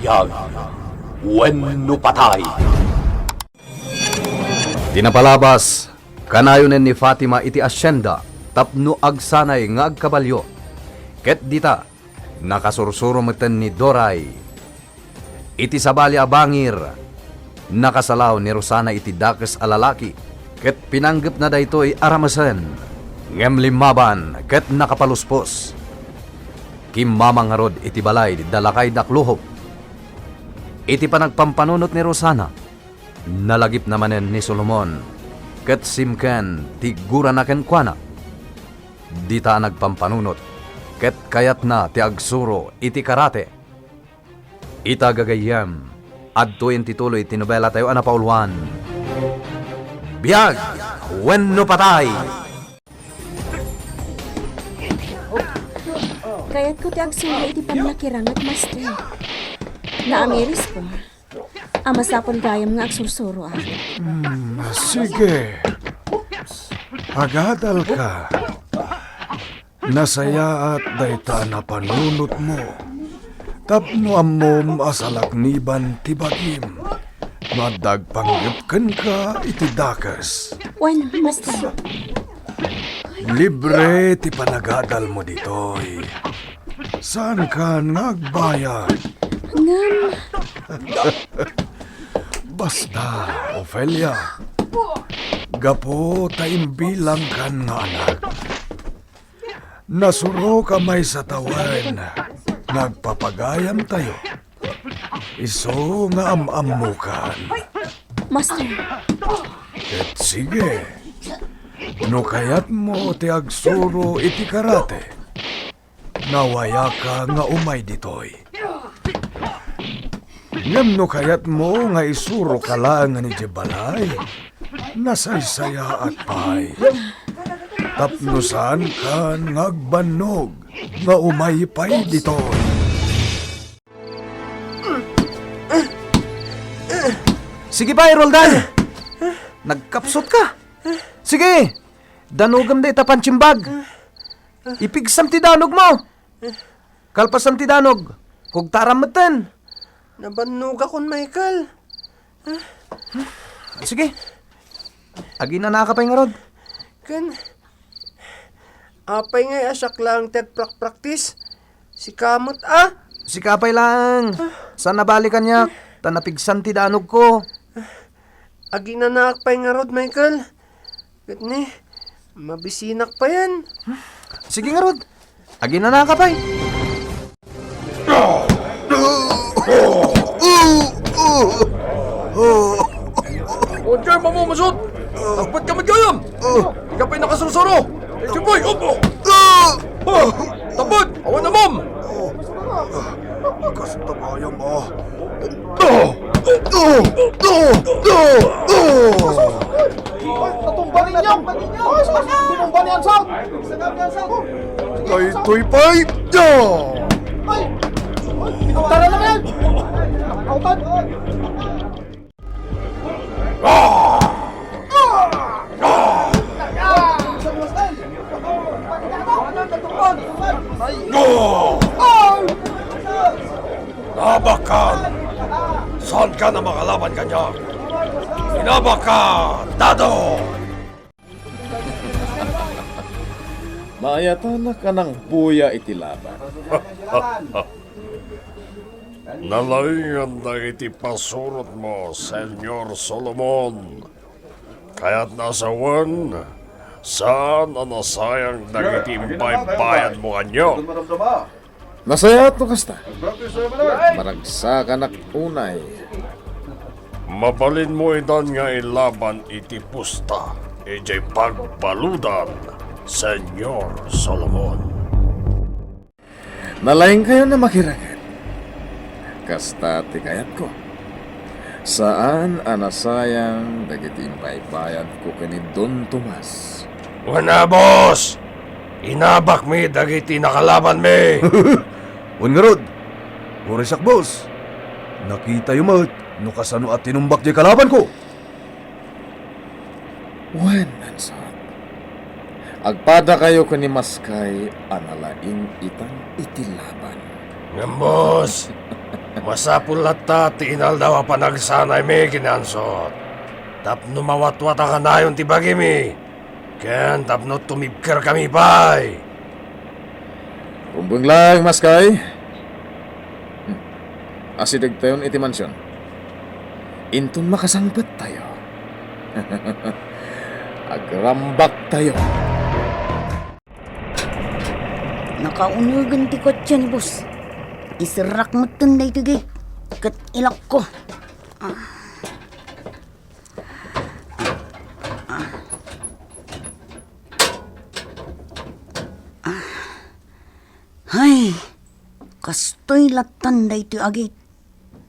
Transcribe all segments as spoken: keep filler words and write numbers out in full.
Biag wenno patay. Ti napalabas, kanayonen ni Fatima iti asienda tapno agsanay nga agkabalio. Ket dita, nakasursuro metten ni Doray. Iti sabali a bangir, nakasalaw ni Rosana iti dakes a lalaki, ket pinanggepna daytoy a ramesen. Ngem limmaban ket nakapaluspos. Kimmama ngarud iti balay da lakay Dakluhop. Iti panagpampanunot ni Rosana, nalagipna manen ni Solomon, ket simken ti gurana kenkuana. Dita a nagpampanunot, ket kayatna ti agsuro iti karate. Ita gagayyem, adtoyen ti tuloy ti nobelatayo a napauluan, Biag wenno Patay! Kayatko ti agsuro iti pannakiranget, Master. Naamirisko a masapul gayam nga agsursuroak. Hmm, sige. Agadalka. Nasayaat dayta a napanunotmo. Tapno ammom a salakniban ti bagim no adda agpanggep kenka iti dakes. Wen, Master. Libre ti panagadalmo ditoy. Saankan nga agbayad. Ngem. Basta, Ofelia, gapu ta imbilangkan nga anak, nasuroka maysa tawen nga agpapagayamtayo. Isu nga am-ammokan. Master. Ket sige, no kayatmo ti agsuro iti karate, nawayaka nga umay ditoy. Ngem no kayatmo nga isuroka laengen idiay balay, nasaysayaat pay. Tapno saankan nga agbannog nga umay pay ditoy. Sige pay, Roldan! Nagkapsutka! Sige! Danogem dayta pansimbag! Ipigsam ti danogmo! Kalpasan ti danog, kugtaram metten. Nabannogakon, Michael. Sige. Aginanaka pay ngarud. Ken, apay ngay a siak laeng ti agprakpraktis? Sika met a? Sika pay laeng. Saan a bali kaniak, ta napigsan ti danogko. Aginanaak pay ngarud, Michael. Ket ni, mabisinak payen. Sige ngarud. Aginanaka pay. O, diay mamumusot! Agpet ka met gayam! Ika pay nakasursuro! Iti pay! Opo! Ah! Tapet! Awan amam! Kasta gayam, ah. Natumba ni Nyam! Tinumba ni Ansang! Daytoy pay! Tara na yan! Autan! Nabakan! Saanka a makalaban kaniak? Inabak ka, Dado! Maayatanak a nangbuya iti laban. Nalaingan dagiti pasurotmo, Señor Solomon. Kayatna a sawen, saan a nasayang dagiti imbaybayadmo kaniak. Nasayaat no kasta. Maragsakanak unay. Mabalinmo itan nga ilaban iti pusta idiay pagbaludan, Señor Solomon. Nalaingkayon a makiranget. Kasta ti kayatko. Saan a nasayang dagiti imbaybayadko ken ni Don Tomas. Wen a, boss! Inabakmi dagiti nakalabanmi! Wen ngarud, uray siak, boss. Nakitayo met no kasano a tinumbak diay kalabanko. Wen, Ansot. Agpadakayo ken ni Maskay a nalaing itan iti laban. Ngem, boss, Masapul latta ti inaldaw a panagsanaymi ken ni Ansot tapno mawatwat a kanayon ti bagimi ken tapno tumibkerkami pay. Rumbeng laeng, Maskay. Hmm. Asidegtayon iti mansion. Inton makasangpettayo, agrambaktayo. Nakaunegen ti kotse ni boss. Iserrak metten daytoy gate ket ilakko. Ah. Ah. Ah. Hay, kastoy lattan daytoy a gate.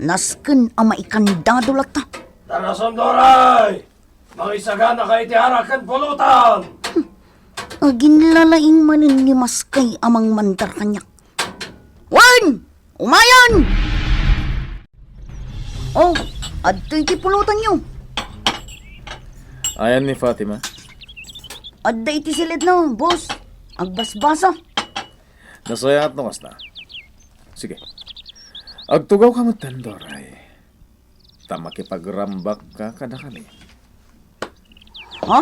Nasken a maikandado latta. Darasam, Doray! Mangisaganaka iti arak ken pulutan! Aginlalaing manen ni Maskay a mangmandar kaniak. Wen! Umayon! Oh, adtoy ti pulutanyo. Ayan ni Fatima. Adda iti silidna, boss. Agbasbasa. Nasayaat no kasta. Sige. Agtugawka metten, Doray. Ta makipagrambakka kadakami. Ha?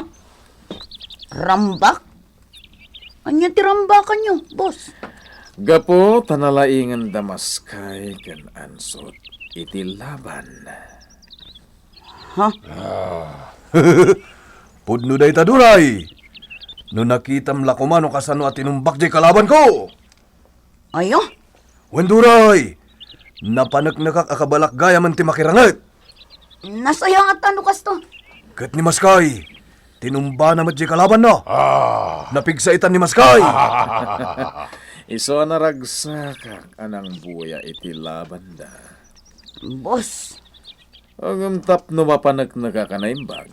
Rambak? Ania ti rambakanyo, boss? Gapu ta nalaingen da Maskay ken Ansot iti laban. Ha? Ah. Pudno dayta, Doray. No nakitam la koma no kasano a tinumbak diay kalabanko. Ayo? Wen, Doray, napaneknekak a kabalak gayamen ti makiranget. Nasayaat no kasta. Ket ni Maskay, tinumbana met diay kalabanna. Ah. Napigsa itan ni Maskay. Isu a naragsakak a nangbuya iti labanda. Boss, Ngem tapno mapaneknekak a naimbag,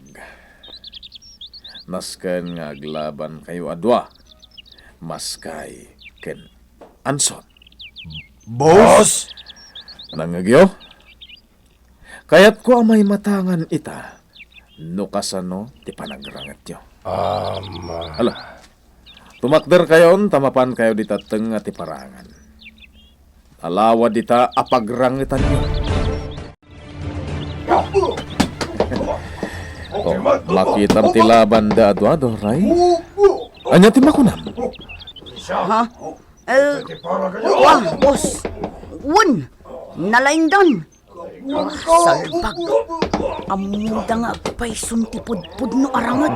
nasken nga aglabankayo a dua, Maskay ken Ansot. Boss? Nangngegyo? Kayatko a maimatangan ita no kasano ti panagrangetyo. Um, Ala, tumakderkayon ta mapankayo dita tengnga ti parangan. Alawa dita a pagrangetanyo. Oh, makitam ti labanda a dua, Doray. Ania ti makunam? Ha? Eh, wa, boss. Wen, nalaingdan. Salbag. Ammoda nga agpayson ti pudpudno a ranget.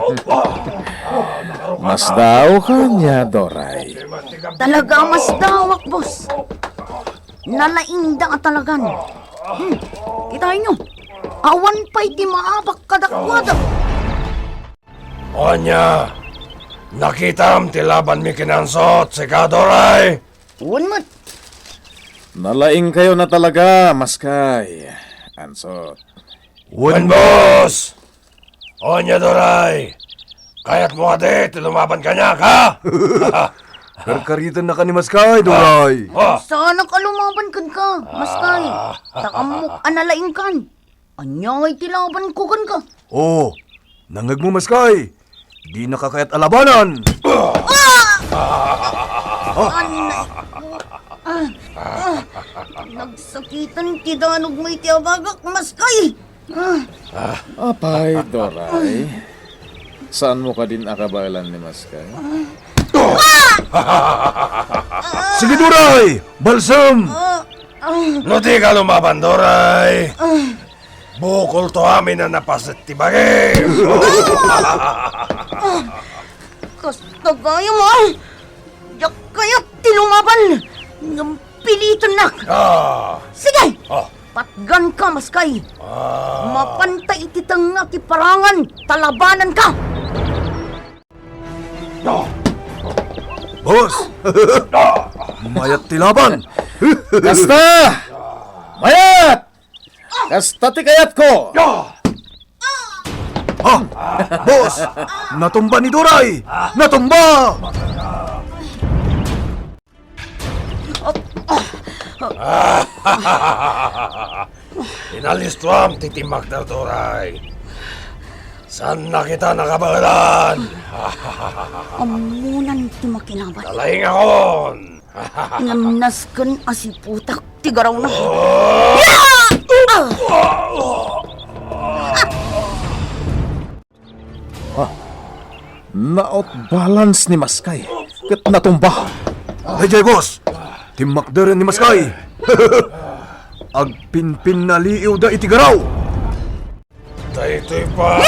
Masdaawka ania, Doray? Talaga a masdaawak, boss. Nalaingda a talagan. Hmm, kitaenyo, awan pay ti maabak kadakuada. Ania, nakitam ti labanmi ken Ansot, sika, Doray? Wen met. Nalaingkayon a talaga, Maskay, Ansot. Wen, boss! Ania, Doray? Kayatmo kadi ti lumaban kaniak, ha? Karkaritennaka ni Maskay, Doray. Ah. Saanak a lumaban kenka, Maskay. Ah. Ta ammok a nalaingkan. Ania ngay ti labanko kenka? Oh, nangngegmo, Maskay. Dinaka kayat a labanan. Ah! Ah! Anay ko. Ah! Ah! Nagsakitan ti danogmo iti abagak, Maskay. Ah! Apay, Doray. Saanmo kadin a kabaelan ni Maskay? Ah! Sige, Doray! Balsem! Ah! Ah! No dika lumaban, Doray, Ah! bukolto amin a napaset ti bagim. Kasta gayam, ah! Diak kayat ti lumaban, ngem pilitennak. Ah. Sige! Ah. Patganka, Maskay. Ah. Mapanta iti tengnga ti parangan, ta labananka. Ah. Boss! Ah. Mayat ti laban! Kasta! Mayat! Kasta ti kayatko! Ah! Boss! Natumba ni Doray! Natumba! Inalistuam ti timmakder, Doray. Saannak ita a kabaelan. Ammonan ti makilaban. Nalaingakon. Ngem nasken a siputak Ti garawna. Ah! Nautbalan ni Maskay ket natumba. Daydiay, boss! Timmakderen ni Maskay! Agpinpinnaliiwda iti garaw! Daytoy pa!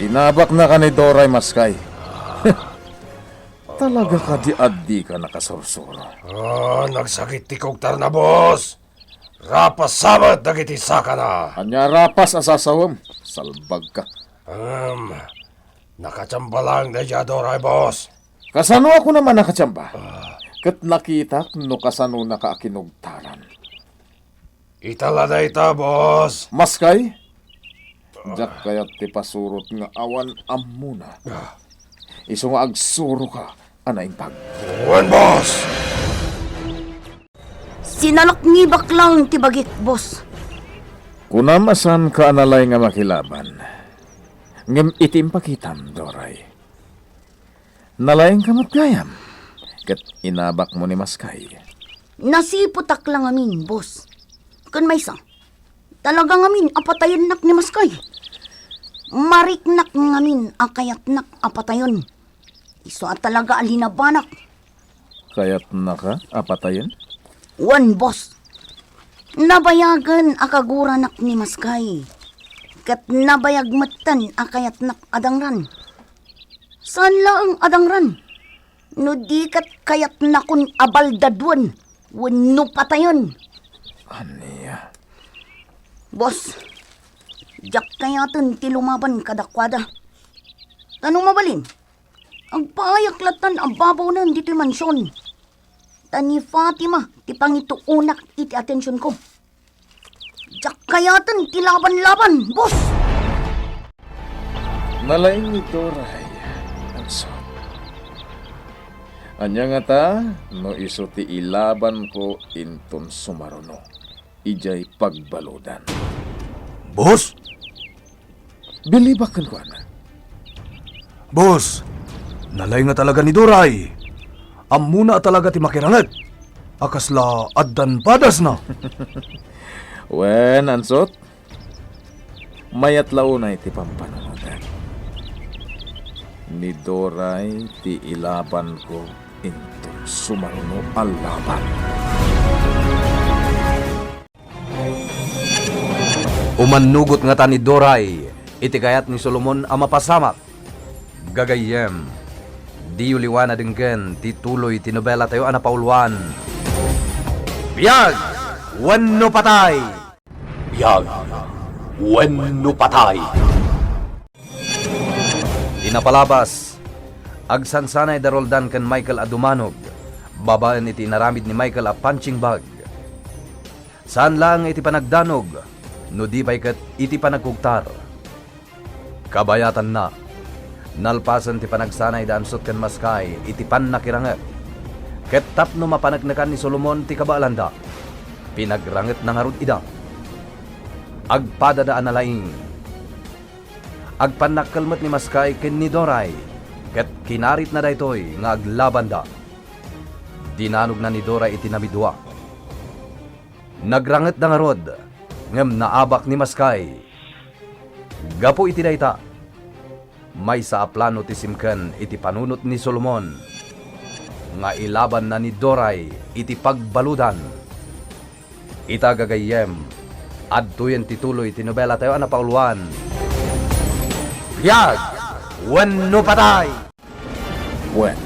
Inabaknaka ni Doray, Maskay. Talaga kadi a dika nakasursuro? Ah, nagsakit ti kugtarna, boss. Rapas sa met dagiti sakana. Ania rapas a sasawem? Salbagka. Um, nakachamba lang daydiay a Doray, boss. Kasano a kunam a nakachamba? Ah. Ket nakitak no kasanonaka a kinugtaran. Ita la dayta, boss. Maskay? Diak kayat ti pasurot nga awan ammona. Ah. Isu nga agsuroka a naimbag. Wen, boss! Sinalaknibak lang ti bagik, boss. Kunam a saanka a nalaing a makilaban. Ngem iti impakitam, Doray, nalaingka met gayam, ket inabakmo ni Maskay. Nasiputak la ngamin, boss. Ken maysa, talaga ngamin a patayennak ni Maskay. Mariknak ngamin a kayatnak a patayen. Isu a talaga a linabanak. Kayatnaka a patayen? Wen, boss. Nabayagen a kaguranak ni Maskay. Ket nabayag metten a kayatnak a dangran. Saan laeng a dangran, no di ket kayatnakon a baldaduen wenno patayen. Ania? Boss, diak kayaten ti lumaban kadakuada. Ta no mabalin, agpaayak lattan a babawnen ditoy mansion. Ta ni Fatima ti pangituonak iti atensionko. Diak kayaten ti laban-laban, boss! Nalaing ni Doray, Ansot. Ania ngata no isu ti ilabanko inton sumaruno idiay pagbaludan? Boss? Bilibak kenkuana. Boss, nalaing a talaga ni Doray. Ammona a talaga ti makiranget a kasla addan padasna. Wen, Ansot, mayat la unay ti pampanunotek. Ni Doray ti ilabanko inton sumaruno a laban. Umannugot ngata ni Doray iti kayat ni Solomon a mapasamak. Gagayyem, diyo liwa nadenggen ti tuloy ti nobelatayo a napauluan, Biag wenno Patay! Biag wenno Patay! Ti napalabas, agsansanay da Roldan ken Michael a dumanog babaen iti inaramid ni Michael a punching bag. Saan laeng iti panagdanog, no di pay ket iti panagkugtar. Kabayatanna, nalpasen ti panagsanay da Ansot ken Maskay iti pannakiranget. Ket tapno mapaneknekan ni Solomon ti kabaelanda, pinagrangetna ngarud ida. Agpadada a nalaing. Agpannakkel met ni Maskay ken ni Doray, ket kinaritna daytoy nga aglabanda. Dinanogna ni Doray iti namidua. Nagrangetda ngarud, ngem naabak ni Maskay. Gapu iti dayta, maysa a plano ti simken iti panunot ni Solomon nga ilabanna ni Doray iti pagbaludan. Ita, gagayyem, adtoyen ti tuloy ti nobelatayo a napauluan, Biag wenno Patay! Wen,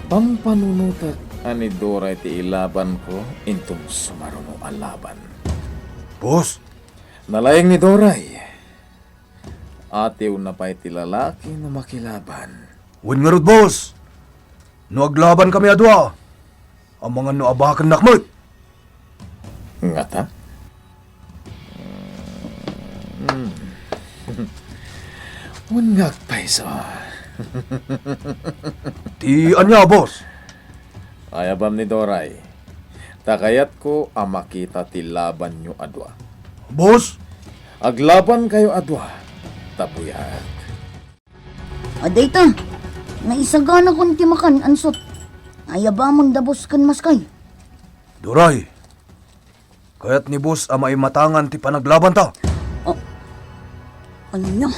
pampanunotek a ni Doray ti ilabanko inton sumaruno a laban. Boss! Nalaing ni Doray. Atiwna pay ti lalaki no makilaban. Wen ngarud, boss. No aglabankami a dua, amangan no abakennak met. Ngata? Hmm. Wen nga agpayso. Ti ania, boss? Ayabam ni Doray. Ta kayatko a makita ti labanyo a dua. Boss? Aglabankayo a dua, ta buyaak. Adda ita. Naisaganakon ti makan, Ansot. Ayabamon da Boss ken Maskay. Duray, kayat ni Boss a maimatangan ti panaglabanta. Ah, ania?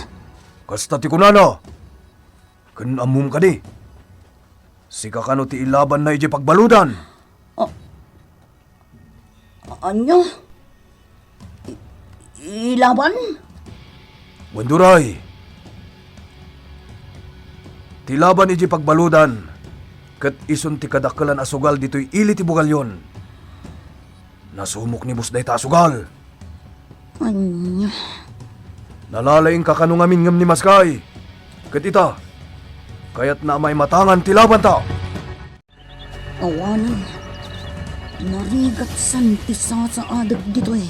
Kasta ti kunana. Ken ammom kadi? Sika kano ti ilabanna idiay pagbaludan? Ah, ania? I-, ilaban? Wen, Duray. Ti ilaban idiay pagbaludan, ket isun ti kadakkelan a sugal ditoy ili ti bugalyon. Nasumok ni Boss dayta a sugal. Ania? Nalalaingka kano ngamin ngem ni Maskay. Ket ita, kayatna a maimatangan ti labanta. Awanen, narigatsan ti sasaadeg ditoy.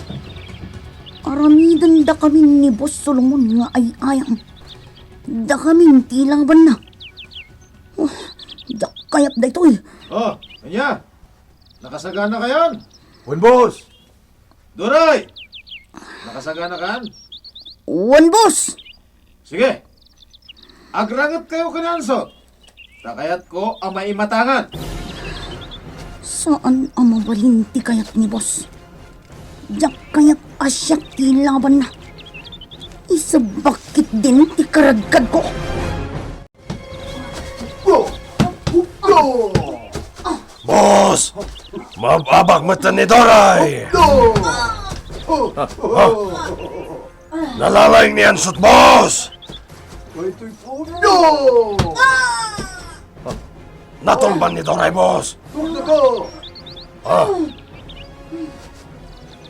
Aramiden dakamin ni Boss Solomon nga ay-ayam. Dakamin ti ilabanna. Oh, diak kayat daytoy. Oh, ania? Nakasagana kayon? Wen, boss. Duray! Nakasagana kan? Wen, boss. Sige. Agranget kayo ken Ansot. Ta kayatko a maimatangan. Saan a mabalin ti kayat ni boss. Diak kayat a siak ti ilabanna. Isebbak ketdin ti karadkadko. Boss! Maab-abak met ni Doray! Nalalaing ni Ansot, boss! Natulban ni Doray, boss! Ah.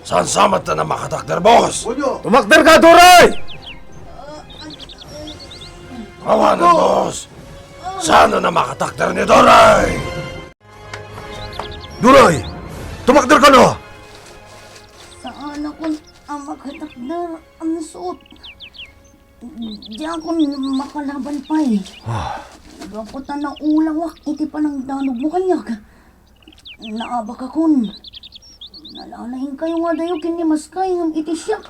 Saan sa met a makatakder, boss? Tumakder ka, Doray! Awanen, boss! Saan a makatakder ni Doray? Doray! Tumakder kano! Saanakon a makatakder, Ansot. Diakon makalaban pay. Ah. Gapu ta naulawak iti panangdanogmo kaniak. Naabakakon. Nalalaingkayo nga adayo ken ni Maskay ngem iti siak.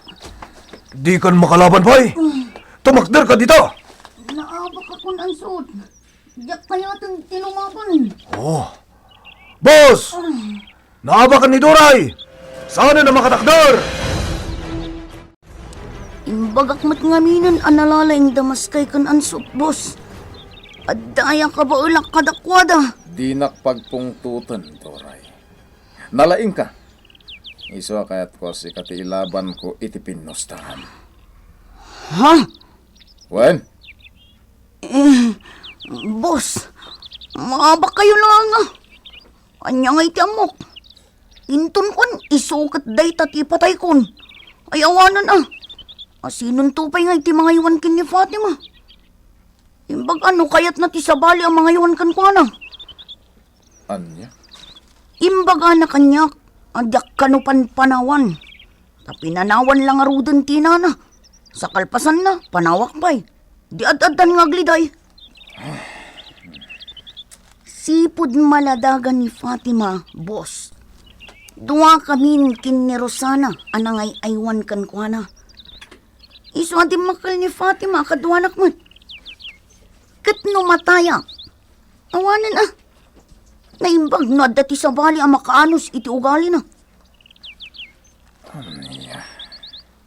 Dikan makalaban pay? Ah. Tumakder ka dita! Naabakakon, Ansot. Diak kayaten ti lumaban. Oh. Boss! Ah. Naabakan ni Doray! Saan a makatakder! Imbagak met ngaminen a nalalaing da Maskay ken Ansot, boss. Adda aya kabaelak kadakuada? Dinak pagpungtoten, Doray. Nalaingka. Isu a kayatko a sika ti ilabanko iti pinnustaan. Ha? Wen? Eh, boss, maabak kayo lang, ah. Ania nga iti ammok? Inton kuan, isu ket dayta ti ipataykon. Ay, awanen, ah. Asinonto pay nga iti mangaywan ken ni Fatima? Imbag a no kayatna ti sabali a mangaywan kenkuana. Ania? Imbagana kaniak a diak kano panpanawan. Ta pinanawan la ngaruden ti inana. Sa kalpasanna, panawak pay. Di ad-addan nga agliday. Sipud maladagan ni Fatima, boss. Dua kamin ken ni Rosana a nangay-aywan kenkuana. Isu a dimmakkel ni Fatima a kaduanak met. Ket no matayak, awanen a. Naimbag no adda ti sabali a makaanus iti ugalina. Ania?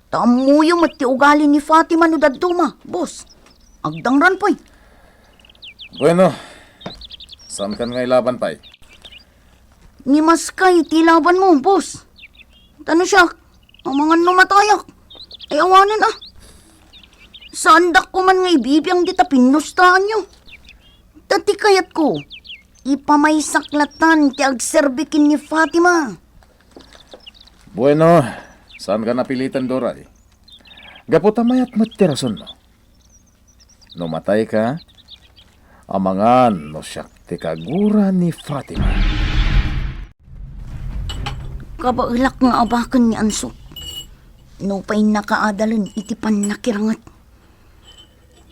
Ta ammoyo met ti ugali ni Fatima no dadduma, boss. Agdangran pay. Bueno, saankan nga ilaban pay? Ni Maskay ti ilabanmo, boss. Ta no siak, amangan no matayak. Ay, awanen, ah. Saandak koman nga ibibiang dita pinnustaanyo. Ta ti kayatko, ipamaysak latan ti agserbi ken ni Fatima. Bueno, saanka napilitan, Doray. Gapu ta mayat met ti rasonmo. No matayka, amangan no siak ti kagura ni Fatima. Kabaelak nga abaken ni Ansot. Nupay nakaadalen iti pannakiranget.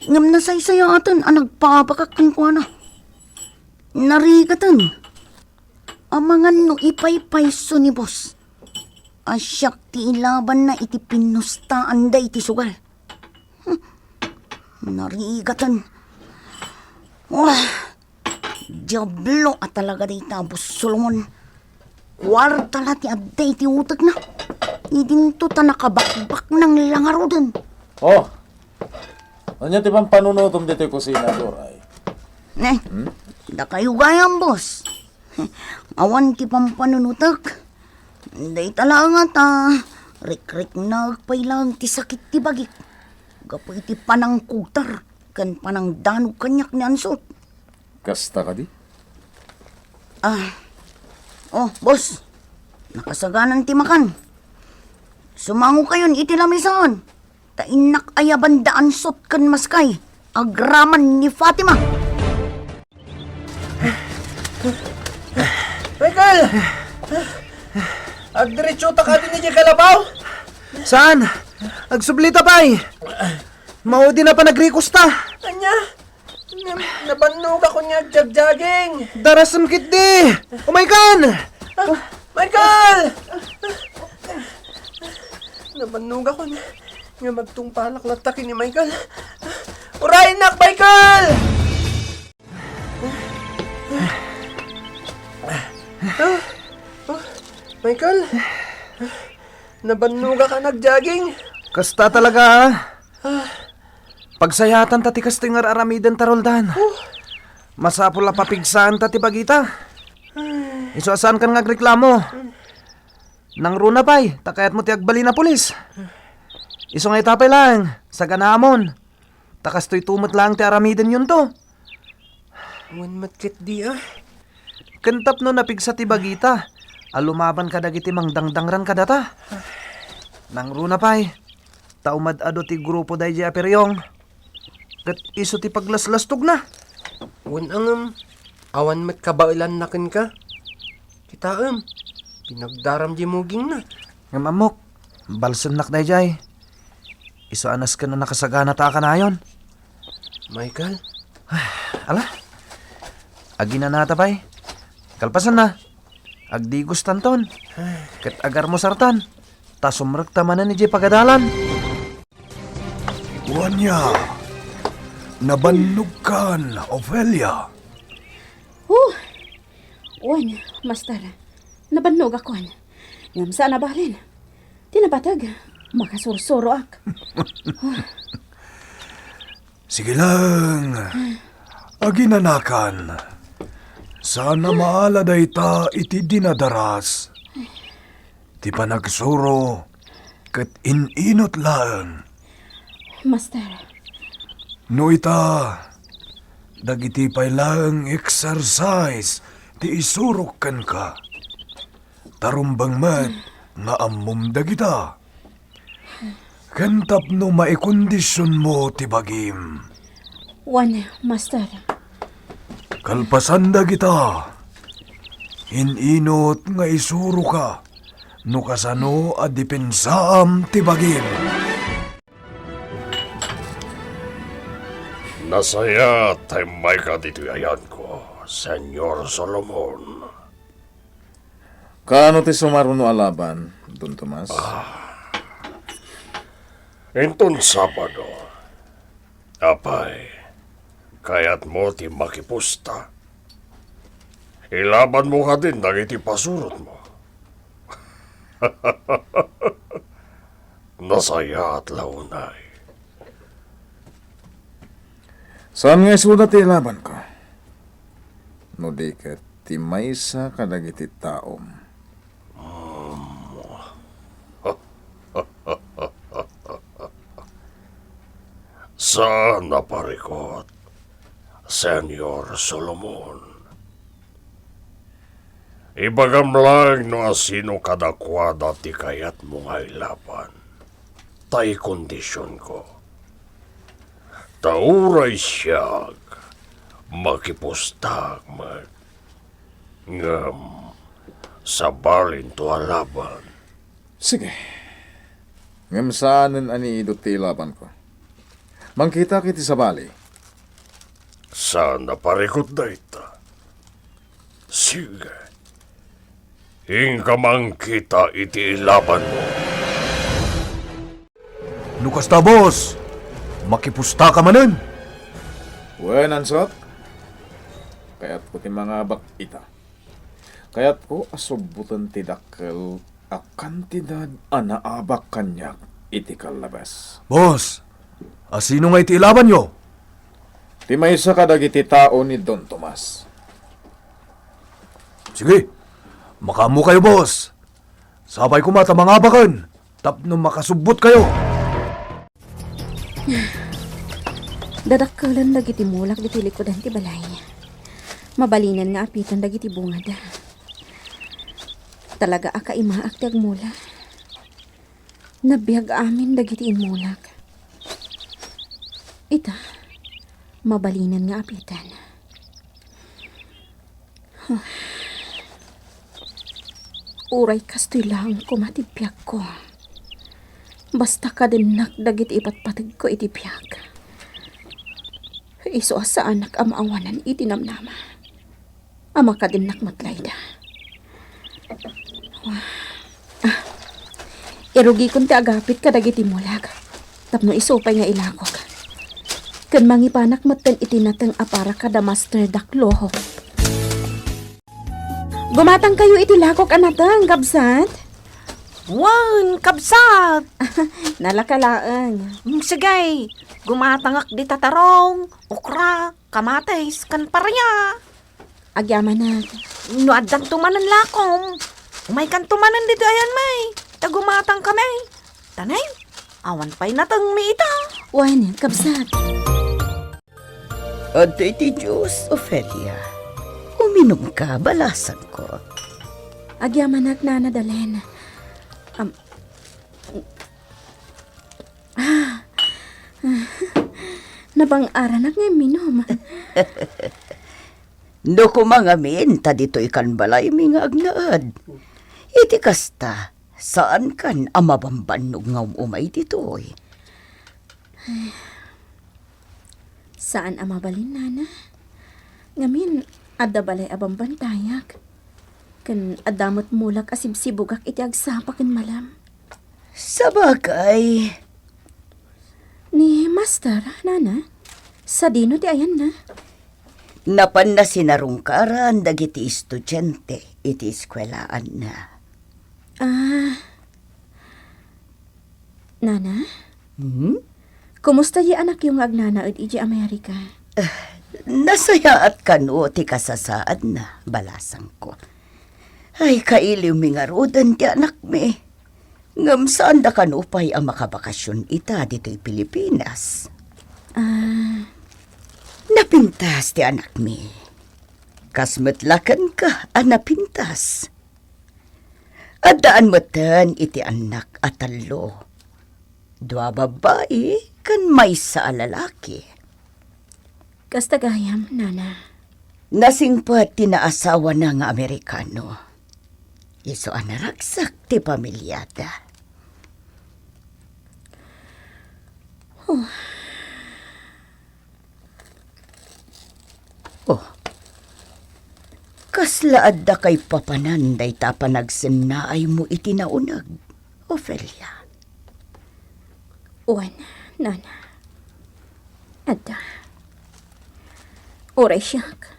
Ngem nasaysayaaten a nagpaabakak kenkuana. Narigaten. Amangan no ipaypayso ni boss a siak ti ilabanna iti pinnustaanda iti sugal. Hmm. Narigaten. Wah! Diablo a talaga dayta, Boss Solomon. Kuarta la ti adda iti utekna. Idinto ta nakabakbak nang langaruden. Oh, ania ti pampanunutom ditoy kusina, Doray? Ne, dakayo gayam, boss. Awan ti pampanunutek. Dayta laeng a ta, rikriknaek pay laeng ti sakit ti bagik. Gapu iti panangkugtar ken panangdanog kaniak ni Ansot. Kasta kadi? Ah. Oh, boss. Nakasaganan ti makan. Sumangokayon iti lamisaan. Ta innak ayaban da Ansot ken Maskay, agraman ni Fatima. Michael! Agdiretso ta kadi ni kalabaw? Saan? Agsublita pay. Maudi na panagrikusta. Ania? Nabannogakon nga agjagjaging. Darasem ketdi. Umaykan! Ah, Michael! Nabannogakon nga magtungpalak latta ken ni Michael. Uray, nak, Michael! Ah, oh, Michael? Nabannogak nga agjogging. Kasta talaga, ah. Ah. Pagsayatan ta ti kastoy nga ar-aramiden ta, Roldan. Oh. Masapul a papigsaanta ti bagita. Isu a saankan nga agreklamo. Nangruna pay, ta kayatmo ti agbalin a pulis. Isu nga ita pay laeng, saganaamon. Ta kastoyto met laeng ti aramidenyonto. Wen met ketdi, ah. Ken tapno napigsa ti bagita, a lumaban kadagiti mangdangdangran kadata. Nangruna pay, ta umad-adu ti grupo daydiay a Periong. Ket isu ti paglaslastogna. Wen a ngem, awan met kabaelanna kenka. Kitaem, pinagdaram diay mugingna. Ngem ammok, balsennak daydiay. Isu a nasken a nakasagana ta a kanayon. Michael? Ala, aginanata pay. Kalpasanna, agdigustanton. Ket agarmusartan. Ta sumrekta manen idiay pagadalan. Ania, nabannogkan, Ofelia? Oh, wen, Master. Nabannogakon. Ngem saan a balin. Ti napateg, makasursuroak. Sige laeng, aginanakan. Saan a maala dayta iti dinadaras. Ti panagsuro ket in-inut laeng. Master. No ita, dagiti pay laeng exercise ti isurok kenka. Ta rumbeng met nga ammom dagita. Ken tapno maikondisionmo ti bagim. Wen, Master. Kalpasan dagita, in-inut nga isuroka no kasano a depensaam ti bagim. Nasayaat ta immayka ditoy ayanko, Señor Solomon. Kaano ti sumaruno a laban, Don Tomas? Ah. Inton Sabado, apay, kayatmo ti makipusta? Ilabanmo kadin dagiti pasurotmo. Nasayaat la unay. Saan nga isuda ti ilabanko? No di ket ti maysa kadagiti taom. Saan a parikut, Señor Solomon. Ibagam laeng no asino kadakuada ti kayatmo nga ilaban. Ta ikondisionko. Ta uray siak, makipustak met. Ngem, sabalinto a laban. Sige. Ngem saanen a niidut ti ilabanko. Mangkitak iti sabali. Saan a parikut dayta. Sige. Inka mangkita iti ilabanmo. No kasta, boss, makipustaka manen. Wen, Ansot, Kayatko ti mangabak ita. Kayatko a subbuten ti dakkel a kantidad a naabak kaniak iti kallabas. Boss, a sino nga iti ilabanyo? Ti maysa kadagiti tao ni Don Tomas. Sige, makaammokayo, boss. Sapay koma ta mangabaken tapno makasubbotkayo. Dadakkelen dagiti mulak ditoy likudan ti balay. Mabalinen nga apiten dagiti bungada. Talaga a kaimaak ti agmula. Nabiag amin dagiti immulak. Ita, mabalinen nga apiten. Uray kastoy laeng koma ti biagko. Basta kadennak dagiti ipatpategko iti biag. Isu a saanak a maawanan iti namnama. A makadennak met layda. Ah, irugikon ti agapit kadagiti mulak. Tapno isu pay nga ilakok. Ken mangipanak metten iti nateng a para kada Master Dakloho. Gumatangkayo iti lakok a nateng, kabsat? Wen, kabsat! Nalaka laeng. Mm, sige, gumatangak di tatarong, okra, kamatis, ken paria. Agyamanak. No addanto manen lakom, umaykanto manen ditoy ayanmi, ta gumatangkami. Tanay, awan pay natengmi ita. Wen, kabsat. Adtoy ti juice, Ofelia. Uminumka, balasangko. Agyamanak, Nana Dalen. Am-, ah. Nabang-aranak nga imminum. No koma ngamin ta ditoy kan balaymi nga agnaed. Iti kasta, saankan a mabambannog nga um-umay ditoy. Saan a mabalin, Nana. Ngamin, adda balay a bambantayak. Ken adda met mulak a sibsibugak iti agsapa ken malem. Sabagay. Ni Master, Nana? Sadino ti ayanna? Napanna sinarungkaran dagiti estudiante iti eskuelaanna. Ah. Nana? Hmm? Kumusta di anakyo nga agnanaed idiay Amerika? Ah, nasayaat kano ti kasasaadna, balasangko. Ay, kailiwmi ngaruden ti anakmi. Ngem saanda kano pay a makabakasyon ita ditoy Pilipinas. Ah. Napintas ti anakmi. Kas met la kenka a napintas. Addaan metten iti annak a tallo. Dua babbai ken maysa a lalaki. Kasta gayam, Nana. Nasingpet ti naasawana nga Amerikano. Isu a naragsak ti pamiliada. Oh. Oh. Kasla adda kaipapanan dayta a panagsennaaymo iti nauneg, Ofelia? Wen, Nana. Adda. Uray siak,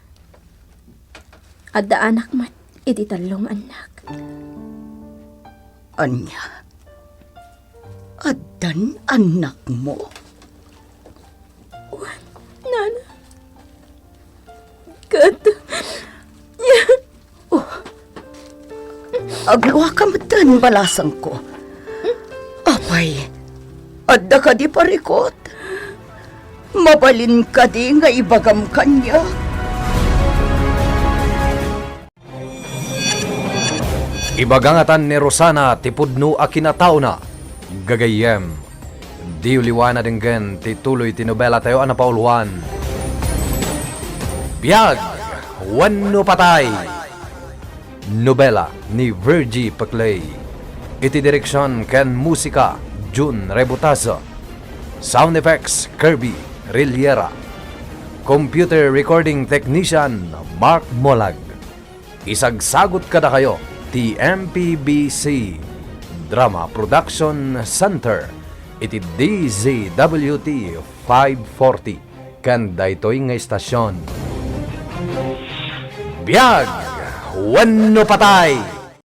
adda anak met iti tallo nga annak. Ania? Addan annakmo? Wen, Nana. Ket, Oh. Agluaka metten, balasangko. Apay, adda kadi parikut? Mabalin kadi nga ibagam kaniak? Ibaga ngatan ni Rosana ti pudno a kinataona. Gagayyem, diyo liwa a denggen ti tuloy ti nobelatayo a napauluan, Biag Wenno Patay. Nobela ni Virgie Peclay. Iti direksion ken musika, Jun Rebutazo. Sound effects, Kirby Riliera. Computer recording technician, Mark Molag. Isagsagut kadakayo ti M P B C Drama Production Center iti D Z W T five forty ken daytoy nga istasion. Biag wenno patay.